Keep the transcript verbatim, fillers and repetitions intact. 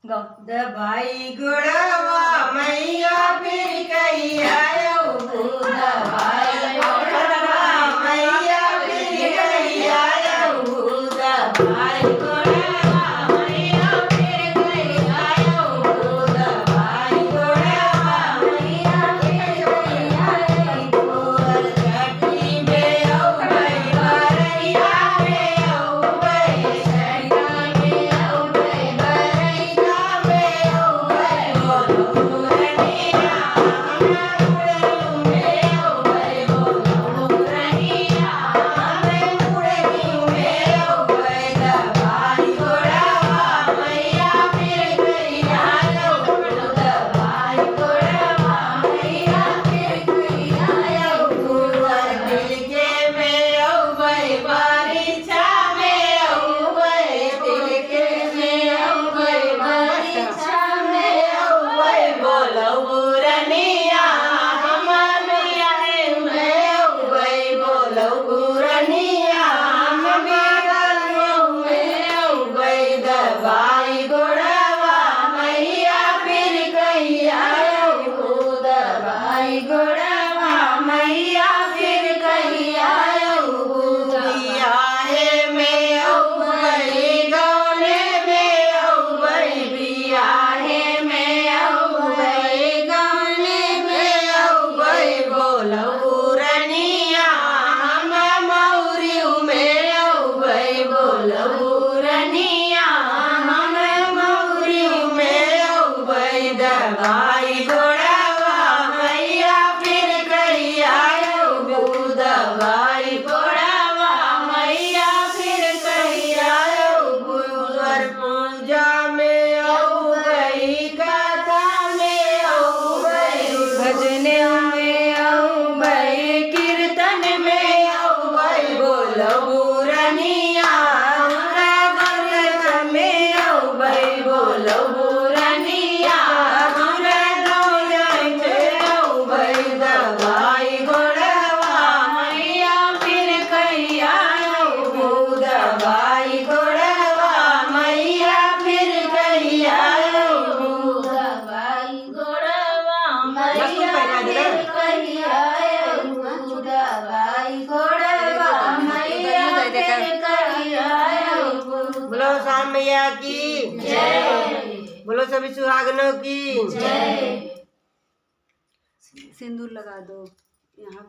दबाई गोड़वा मैया फिर कहिया अउबू, दबाई गोड़वा मैया फिर कहिया अउबू, दबाई गोड़वा मैया फिर कहिया अउबू, दबाई गोड़वा मैया फिर कहिया अउबू। दबाई गोड़वा मैया फिर कहिया अउबू, दबाई गोड़वा मैया फिर कहिया अउबू। बियाहे में अउबई, गवने में अउबई, बियाहे में अउबई, गवने में अउबई, बोलबू रनिया हम मौरियो में अउबई, बोलबू रनिया हम मौरियो में अउबई। दबाई गोड़वा मैया फिर कहिया अउबू, दबाई गोड़वा मैया फिर कहिया अउबू। दुअर पूजा में अउबई, कथा में अउबई, भजन में अउबई, कीर्तन में अउबई, बोलबू रनिया हमरा गलत में अउबई, बोलबू रनिया हमरा गलत में अउबई। दबाई गोड़वा मैया फिर कहिया अउबू, दबाई गोड़वा मैया फिर कहिया अउबू, दबाई गोड़वा मैया फिर कहिया अउबू, दबाई गोड़वा मैया फिर कहिया अउबू। बोलो श्याम मैया की जय। बोलो सभी सुहागनों की जय। सिंदूर लगा दो यहाँ।